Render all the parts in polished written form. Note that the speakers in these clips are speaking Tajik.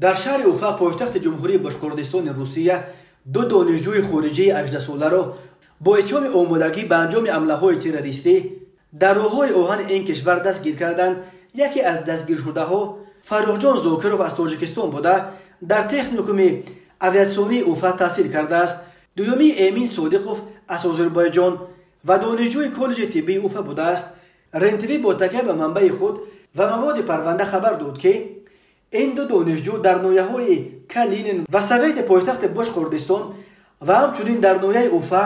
Дар шаҳри Уфа, пойтахти Ҷумҳурии Бошқурдистони Русия, ду донишҷӯи хориҷии 18-соларо бо иттиҳоми омодагӣ ба анҷоми ҳамлаҳои террористӣ дар роҳҳои оҳани ин кишвар дастгир карданд. Яке аз дастгиршудаҳо Фаррухҷон Зокиров аз Тоҷикистон буда, дар техникуми авиатсионии Уфа таҳсил кардааст. Дуюмӣ Эмин Содиқов аз Озарбойҷон ва донишҷӯи коллеҷи тиббии Уфа будааст. РЕН-ТВ бо такя ба манбаи худ ва маводи парванда хабар дод, ки ин ду донишҷӯ дар ноҳияҳои Калинин ва Совети пойтахти Бошқурдистон ва ҳамчунин дар ноҳияи Уфа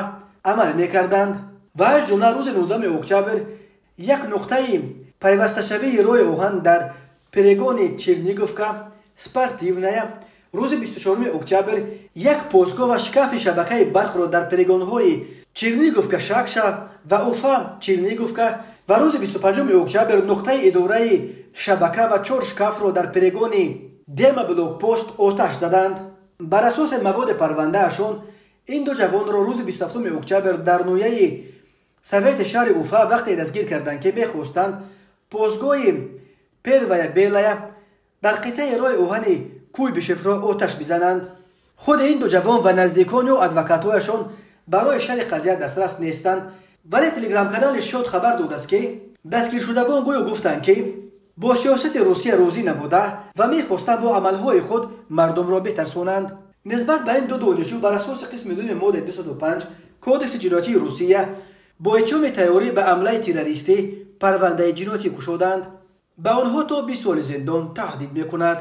амал мекарданд ва аз ҷумла рӯзи 19 октябр як нуқтаи пайвасташавии роҳи оҳан дар перегони Черниговка Спортивная, рӯзи 24 октябр як постгоҳ ва шкафи шабакаи барқро дар перегонҳои Черниговка Шакша ва Уфа Черниговка ва рӯзи 25 октябр нуқтаи идораи шабака ва чор шкафро дар перегони Дема блокпост оташ заданд. Бар асоси маводи парвандаашон, ин ду ҷавонро рӯзи 27 октябр дар ноҳияи Совети шаҳри Уфа вақте дастгир карданд, ки мехостанд постгоҳи Первая Белая дар қитъаи роҳи оҳани Куйбишевро оташ бизананд. Худи ин ду ҷавон ва наздикон ё адвокатҳояшон барои шарҳи қазия дастрас нестанд, вале телеграм-канали Шод хабар додааст, ки дастгиршудагон гӯё гуфтанд, ки бо сиёсати Русия розӣ набуда ва мехостанд бо амалҳои худ мардумро битарсонанд. Нисбат ба ин ду донишҷӯ бар асоси қисми дуюми моддаи 205 Кодекси ҷиноятии Русия бо иттиҳоми тайёрӣ ба ҳамлаи террористӣ парвандаи ҷиноятӣ кушоданд. Ба онҳо то 20 соли зиндон таҳдид мекунад.